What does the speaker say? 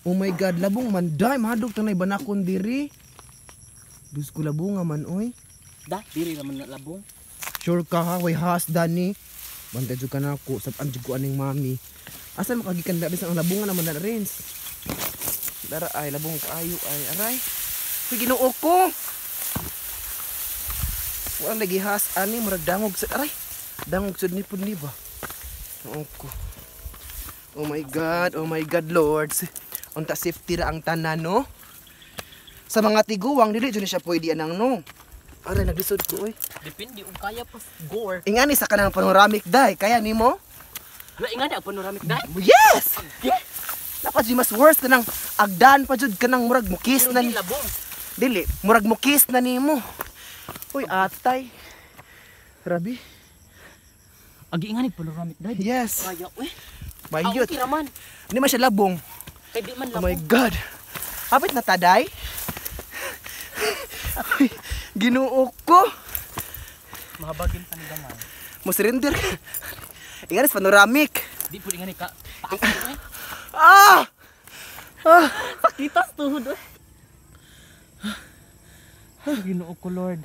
Oh my God, labong man day, mahadlok tanay banakon diri. Diyos ko, labong nga man oy. Da, diri naman na labong. Sure ka ha, way has dani. Bantay jud ka nako, sab-an jud ko aning mami. Asa makagikan da bisan ang labongan naman na Renz. Dara ay labong kaayo ay aray. Uy, Ginoo ko. Wala lagi has ani, murag dangog sa aray. Dangog sud ni pud ni ba. Ginoo ko. Oh my God, Lord. Unta safety ra ang tanan, no? Sa mga tiguwang dili jud ni siya pwede anang, no. Aray, naglisod ko oy. Depende ug kaya pa gore. Ingani sa kanang panoramic day, kaya nimo? Wala ingani ang panoramic day. Yes! Yeah. Dapat jud mas worse kanang agdan pa jud kanang murag mukis Pero na di ni. labong. Dili, murag mukis na nimo. Uy, atay. Grabe. Agi ingani panoramic day. Yes. Kaya uy. Ah, Bayot. okay ra man. Hindi man siya labong. Kay di man Oh my labong. God. Hapit na taday. Ay, Ginoo ko. Mahabagin pa ni gamay. Mo surrender ka. Ingani sa panoramic. Di pud ingani ka. Taas uy. Ah! Ah! Sakitas tuhod uy. Ginoo ko, Lord.